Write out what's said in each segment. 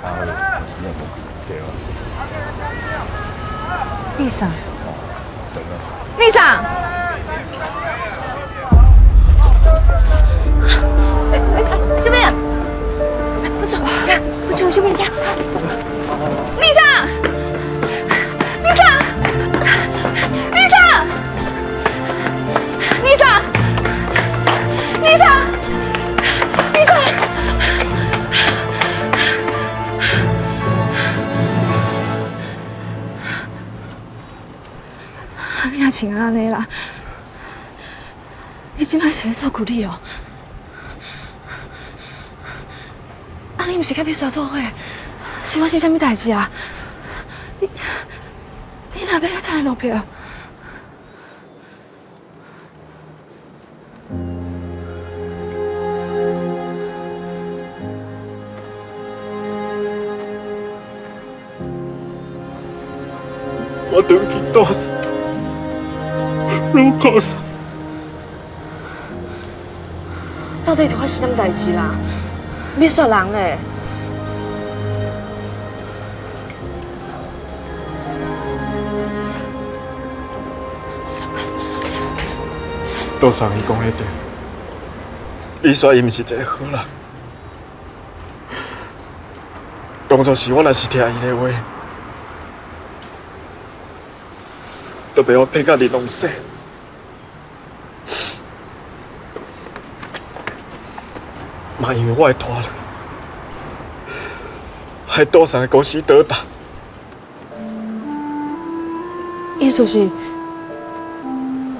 啊，對啊。麗莎，真啊。麗莎，秀敏，不走，家，不走，秀敏家。麗莎，麗莎，麗莎，麗莎，麗莎，麗莎。你若穿按呢啦，你這擺是咧做助理哦？啊，你毋是佮美雪做伙，是發生啥物代誌啊？你哪欲閣這麼落魄？我轉去倒數，愈可惜。到底發生啥物代誌啦？美雪人咧？杜桑伊講的對，美雪伊毋是一個好人。當初時我若是聽伊的話，都袂予我騙甲玲瑯死。嘛因為我的拖累，害杜桑的公司倒塌。意思是，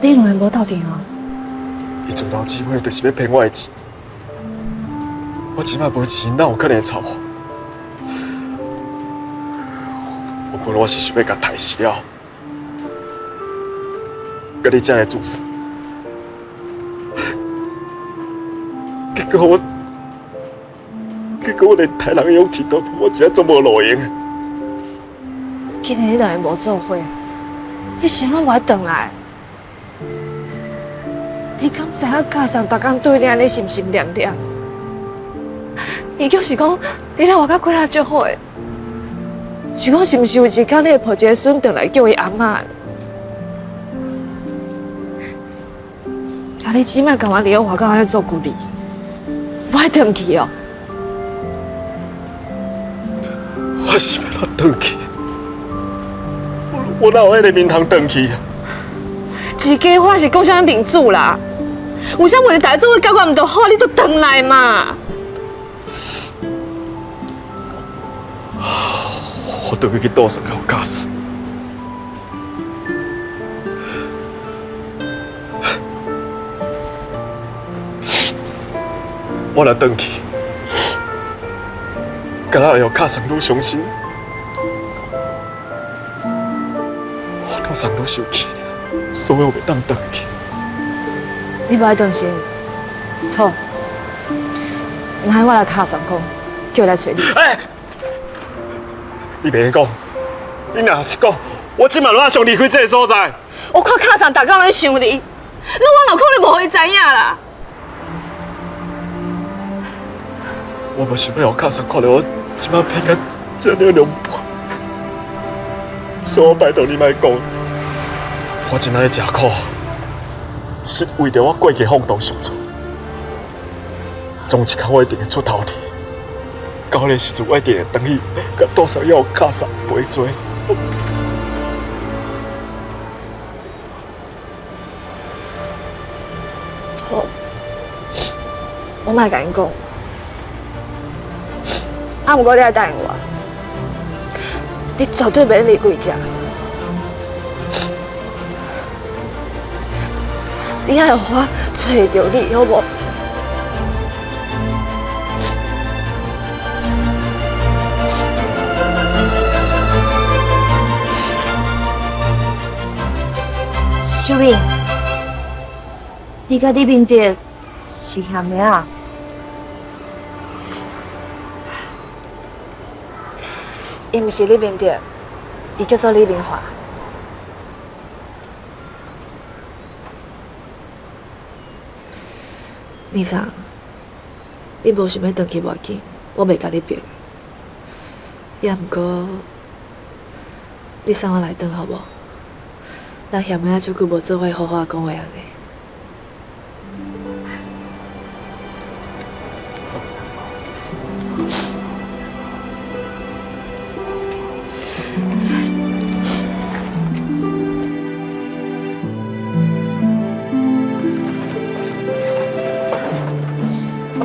你兩个無鬥陣哦？伊自頭至尾就是欲騙我的錢，我這擺無錢，哪有可能會臭我？我本來我是想欲共刣死了，佮你才會自殺。結果我連刣人的勇氣都無，我真正足無路用的。既然你兩个無做伙，你是按怎無愛轉來？你敢知影家嫂逐工對你按呢心心念念？伊就是講你咧外口過得足好的，是講是毋是有一天你會抱一个孫轉來叫伊阿嬤？啊！你這擺共我佇咧外口按呢做孤兒，無愛轉去哦？我是欲按怎轉去？我哪有彼个面通轉去啊？一家話是講啥物民主啦？有啥問題大家做伙解決毋就好？你都轉來嘛？我轉去賭算有教啥？我若轉去，敢若會予卡桑愈傷心，我賭桑愈生氣，所以我袂當轉去。你無愛擔心，好，那我來敲桑講，叫伊來揣你。欸，你袂用講，你若是講，我這馬馬上離開這个所在。我看卡桑逐工咧想你，那我哪可能無予伊知影啦？我無想欲予卡桑看著我這馬變甲這爾涼薄，所以我拜託你莫講。我這馬咧食苦，是為著我過去放蕩相處。總有一天我一定會出頭天，到彼个時陣我一定會轉去，共杜桑猶卡桑賠罪。好，我莫共𪜶講。啊，毋過你愛答應我，你絕對袂離開這。你愛予我揣著你，好無？秀敏，你佮李明德是兄妹啊？伊毋是李明德，伊叫做李明華。麗莎，你無想欲轉去無要緊，我袂共你逼。也毋過，你送我來轉好無？咱嫌仔足久無做伙好好講話按呢。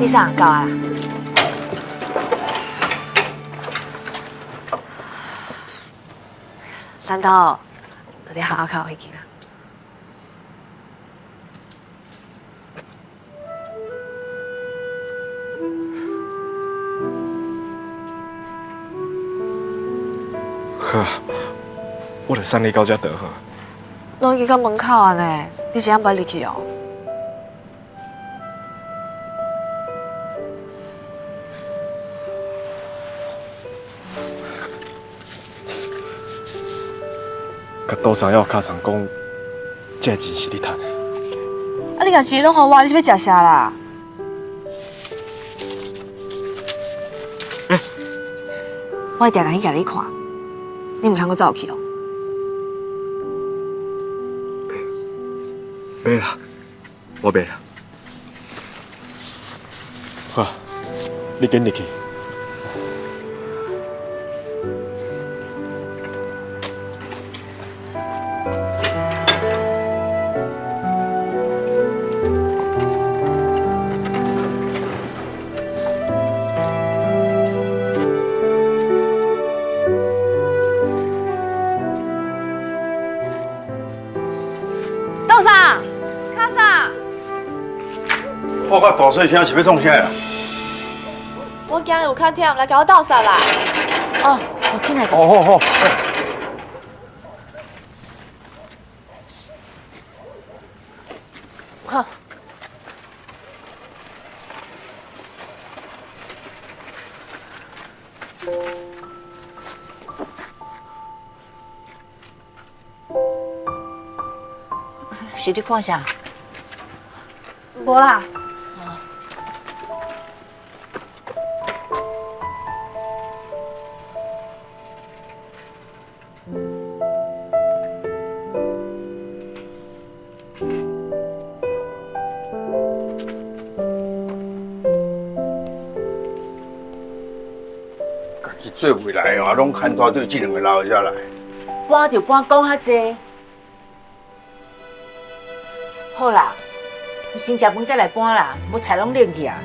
你送到啊啦？咱兜就佇巷仔口彼間啊。好，我就送你到這就好。攏已經到門口啊呢，你是按欲入去哦？佮杜桑还有敲送講，這個錢是你趁的。啊！你共錢攏予我，你是欲食啥啦？欸，我會定定去共你看，你毋通閣走去哦。袂啦，我袂啦。好，你緊入去。杜桑，卡桑，喊甲大细声是欲创啥啦？我今日有較忝，來共我鬥捒啦。哦，我進來。哦，好好。好。是咧看啥？無啦。家己做未來哦，攏牽拖對這兩个老遮來。搬就搬，講較濟。好啦，先食飯再來搬啦，無菜攏冷去啊。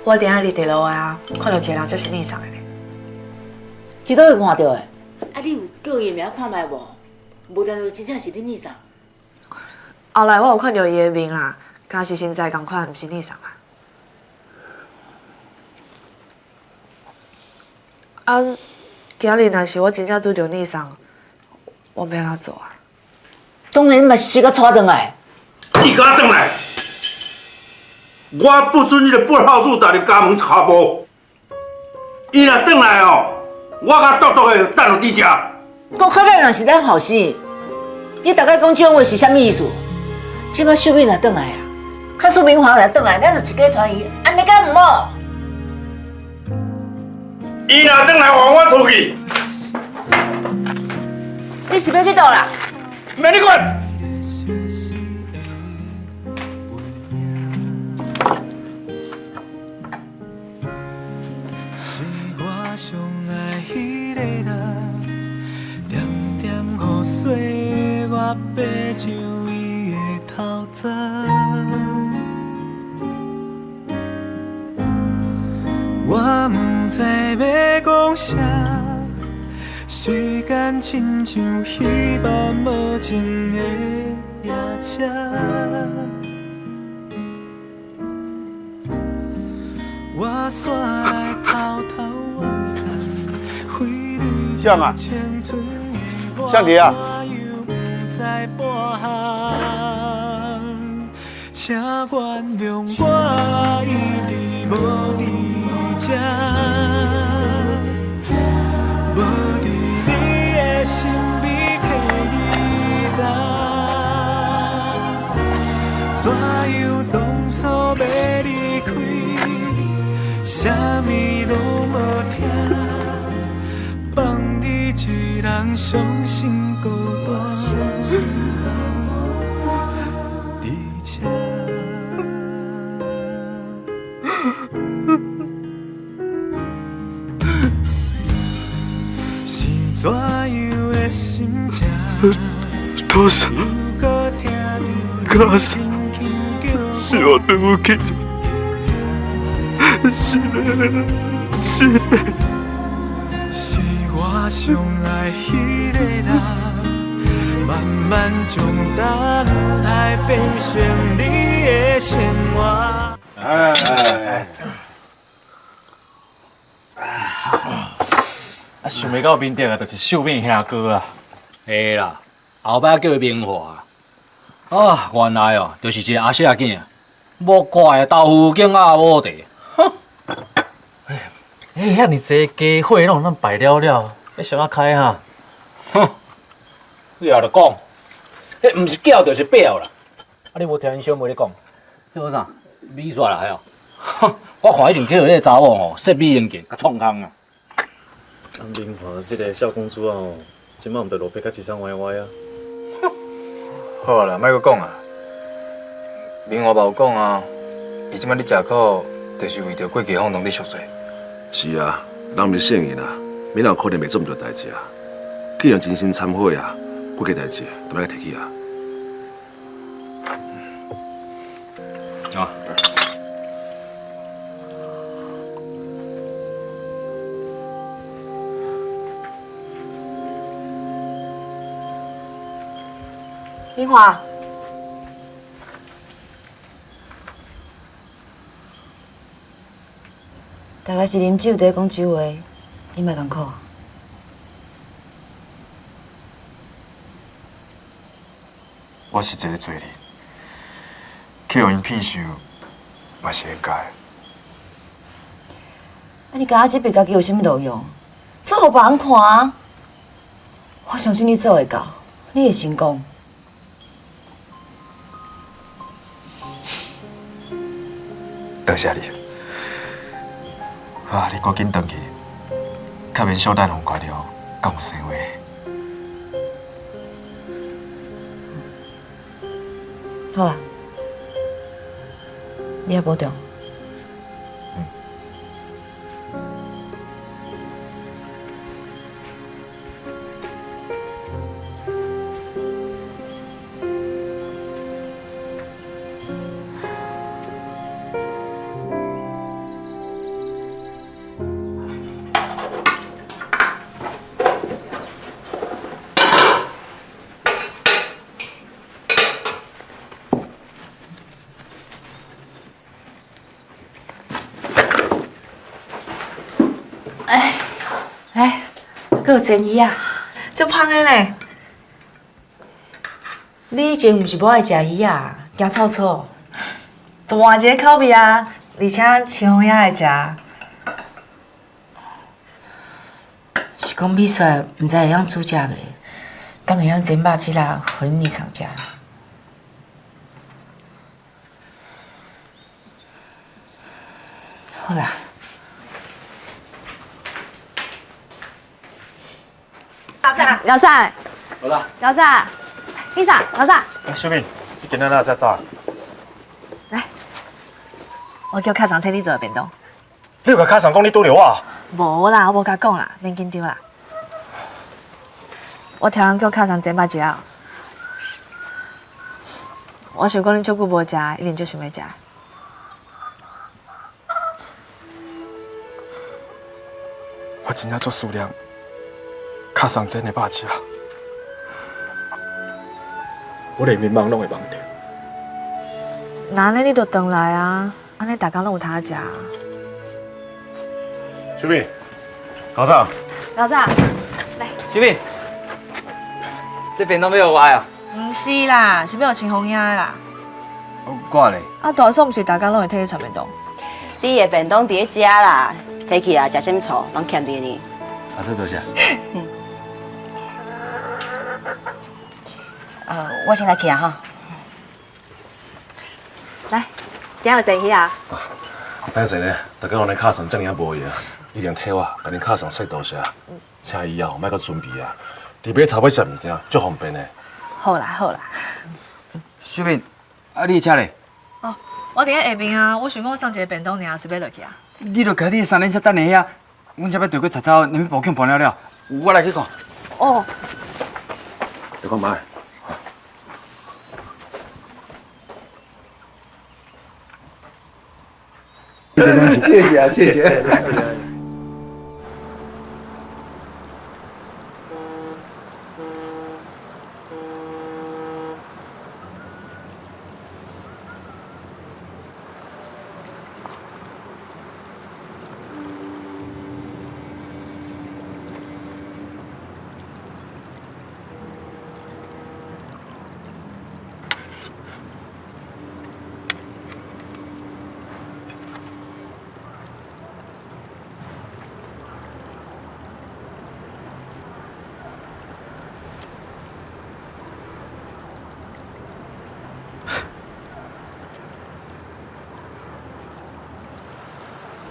我顶下伫地路啊，看著一个人就是你送的呢。佇佗位看著的？啊，你有叫伊的名看覓無？無但就真正是恁二嫂。後來我有看著伊的面啦，敢是身材仝款，毋是你送啦。啊，今日若是我真正拄著你送，我欲按怎做啊？當然嘛是共帶轉來。你共我轉來！我不准彼个背孝子踏入家門一跤步。伊若轉來哦，我共毒毒的等予你食。講較歹若是咱後生，你大概講這種話是啥物意思？這擺秀敏若轉來啊，假使明華若轉來，咱就一家團圓，按呢敢毋好？伊若轉來，還我出去。你是欲去佗啦？免你管。爬上伊的头鬃。我毋知欲讲啥，时间亲像彼班无情的夜车。我煞来偷偷怨叹，挥泪像啊青春的我向迪啊怎样不知半项，请原谅我一直无伫这，无伫你的身边替你担，怎样当初欲离开，啥物拢无听，放你一人伤心孤单。伫这。是怎样的心情？多谢，又阁听著家嫂轻轻叫是我对不起你，是的，是的。是我上爱彼个人，慢慢将等待变成你的生活。哎，啊，想袂到明德啊，就是秀敏兄哥啊。嘿啦，后摆叫伊明华。啊，原来哦，就是一个阿舍囝，无怪豆腐拣鸭母茶。欸，遐尔济家伙拢咱败了了，欲啥物开哈？哼，你也著讲，彼毋是叫就是表啦。啊，你无听𪜶小妹咧讲，彼个啥米线来哦？哼，我看一定去予彼个查某吼设美容镜，共创空啊。啊，明华这个小公主啊吼，这摆毋著落魄甲凄惨歪歪啊。好啦，莫阁讲啊。明华嘛有讲啊，伊这摆咧食苦，就是为著过去风浪咧赎罪。是啊，人毋是圣人啊，免有可能袂做毋对代志啊。既然真心忏悔啊，过去代志都莫阁提起啊。啊。明华，大概是啉酒伫咧讲酒话，你莫艰苦。我是一个罪人，去予𪜶骗受，嘛是应该。啊，你共我这笔家己有啥物路用？做予别人看啊！我相信你做会到，你会成功。多谢你。好啊，你赶紧转去，较免小等予人看著，讲有生话。好啊，你也保重。哎，阁有煎鱼仔，足芳的呢。你以前毋是无爱食鱼仔，惊臭臭。换一个口味啊，而且秋也会食。是讲米线，毋知会晓煮食袂？敢会晓煎肉翅仔，予恁二嫂食？好啦。老仔，好啦。老仔，医生，老仔。欸，秀敏，你今仔哪会遮早？来，我叫卡桑替你做便当。你有共卡桑讲你拄著我？无啦，我无共讲啦，免紧张啦。我听人叫卡桑煎肉翅仔，我想講恁足久無食，一定足想欲食。我真正足思念敲送煎的肉翅啦，我連眠夢攏會夢著。那按呢你就轉來啊，按呢逐工攏有通食。秀敏，老早。老早，來。秀敏，這便當欲予我的啊？毋是啦，是欲予清風兄的啦。我咧。啊，大嫂毋是逐工攏會替你傳便當。你的便當佇咧遮啦，提起來食啥物醋，攏欠你呢。阿嫂多謝。我先來去啊吼。來，今日坐起啊。歹勢呢，逐家予恁敲算遮爾仔無閒，一定替我共恁敲算說多謝，請以後莫閣準備啊。佇碼頭欲食物件，足方便的。好啦好啦。秀敏，啊你的車咧？哦，我佇咧下面啊，我想講送一个便當爾，隨欲落去啊。你著開你的三輪車等佇遐，阮這欲對過賊頭，連步強搬了了，我來去看。哦。你看覓。謝謝啊，謝謝。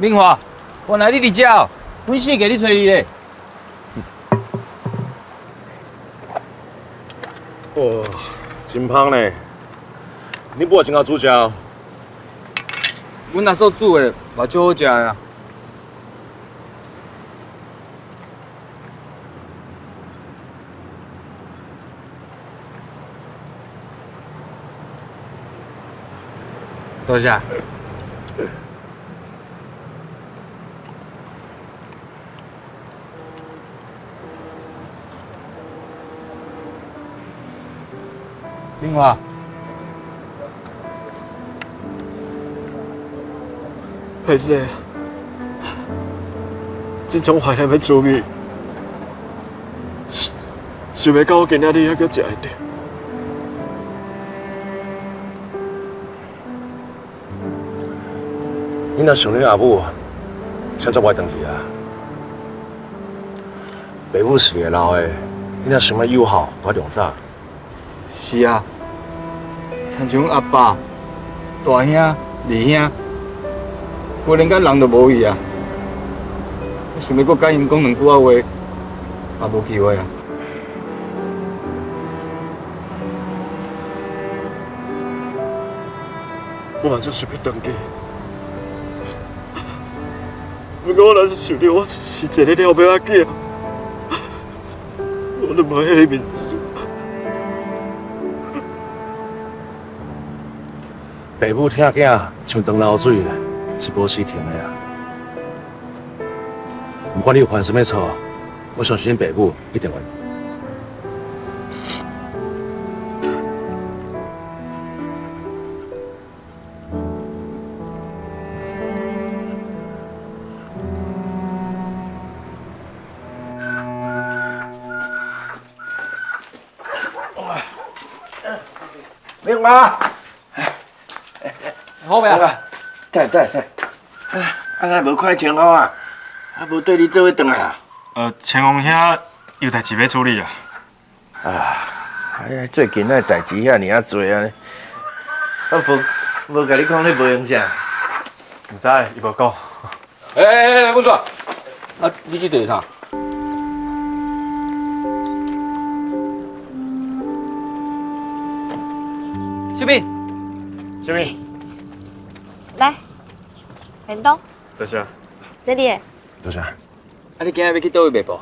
明華，原來你佇遮哦，阮四界咧揣你咧。哇，真芳呢！你母也真𠢕煮食哦。阮阿嫂煮的嘛足好食的啊。多謝。明華，歹勢，這種懷念的滋味，想袂到我今仔日猶閣食會著。你若想恁阿母，啥才無愛轉去啊？爸母是會老的，你若想欲友好，就愛量早。是啊，親像阮阿爸、大兄、二兄，忽然間人就無去啊！我想欲閣共𪜶講兩句仔話，也無機會啊。我嘛足想欲轉去，不過我若是想著我是一个了尾仔囝，我就無彼个面子。爸母疼囝像长流水，是无时停的啊。不管你有犯啥物错，我相信爸母一定会。明华。好未啊？等等等，啊，哪无看清风啊？啊，无缀你做伙转来啊？清风兄有代志欲处理啊。啊，哎呀，最近那代志遐尔仔济啊，啊，无共你讲你无用啥？毋知，伊无讲。欸欸欸，文柱，啊，你这是啥？秀敏，秀敏。来，便当。多谢。這裡。多謝。啊，你今日欲去佗位賣報？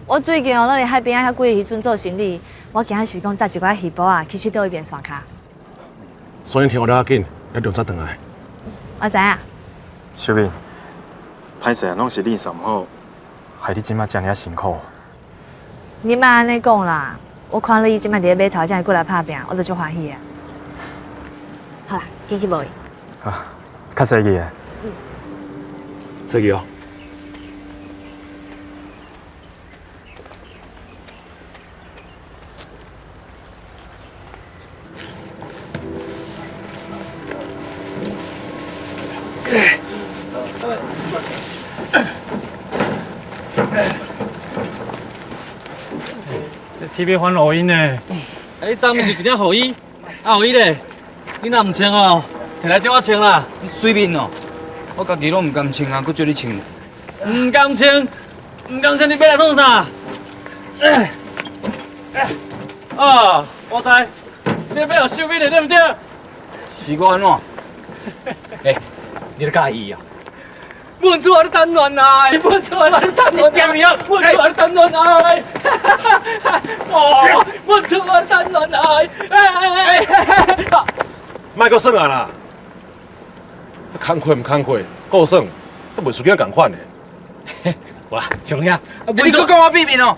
我最近哦，攏佇海邊仔遐幾个漁村做生理，我今日是講載一寡魚脯仔去佚佗一邊山跤。所以天黑了较紧，要量早转来。我知影。秀敏，歹势啊，拢是恁嫂毋好，害你这马遮尔仔辛苦。你莫按呢讲啦，我看你这马伫咧码头，才会过来拍拚，我就足欢喜啊。好啦，紧去无？啊，较细去的。嗯。细去哦。天欲翻乌云呢？啊，你昨毋是一领雨衣？啊，雨衣咧？你若毋穿哦，摕来借我穿啦。你随便哦，我家己拢毋甘穿啊，阁借你穿。毋甘穿，毋甘穿，你欲来创啥？啊，我知，你欲予秀美的对毋对？是我按怎？欸，你咧佮意啊？阮厝咧谈恋爱，阮厝咧谈恋爱，阮厝咧谈恋爱，哦，阮厝咧谈恋爱，哎，莫阁耍啊啦！工课毋工课，顾耍，都袂输囝仝款的。无啦，像遐，你阁讲我秘密哦？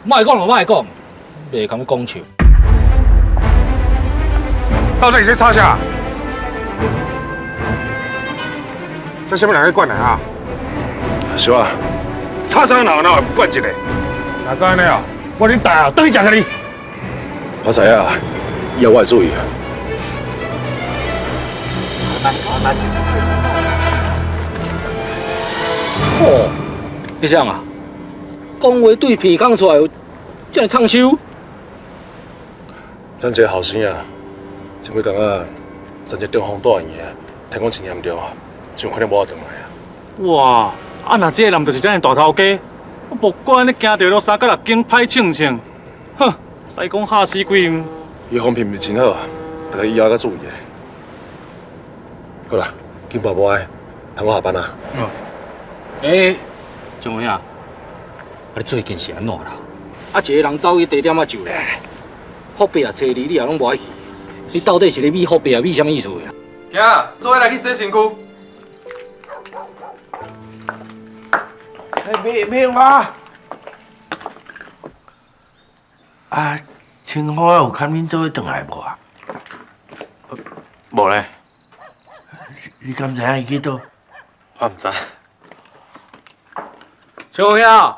莫讲就莫讲，袂共你讲笑。到底是咧吵啥？这啥物人咧管的啊？小啊，吵啥闹闹，不管一个。若阁按呢哦，我恁大啊，转去食去你。我知影，以后我会注意。哦，你这样啊？讲话对鼻孔出来，这么唱秋。咱这个后生啊，前几工啊，咱这中风住院的，听讲真严重啊。上可能无法转来啊！哇，啊若这个人就是咱的大头家，我无管你行著路三角六间歹称称，哼，使讲吓死鬼。伊风评毋是真好，大家以后较注意。好啦，紧跋无爱，等我下班啊。嗯。欸，张伟啊，啊你最近是按怎啦？啊一个人走去地点仔就咧，福伯也揣你，你也拢无爱去，你到底是咧美福伯啊？美啥物意思啦？行，做伙来去洗身躯。欸，明华，啊，清华有牵恁做伙转来无啊？无咧。你敢知影伊去佗？我毋知。小兄，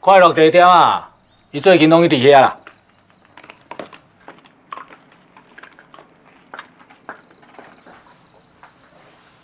快乐地点啊，伊最近拢去伫遐啦。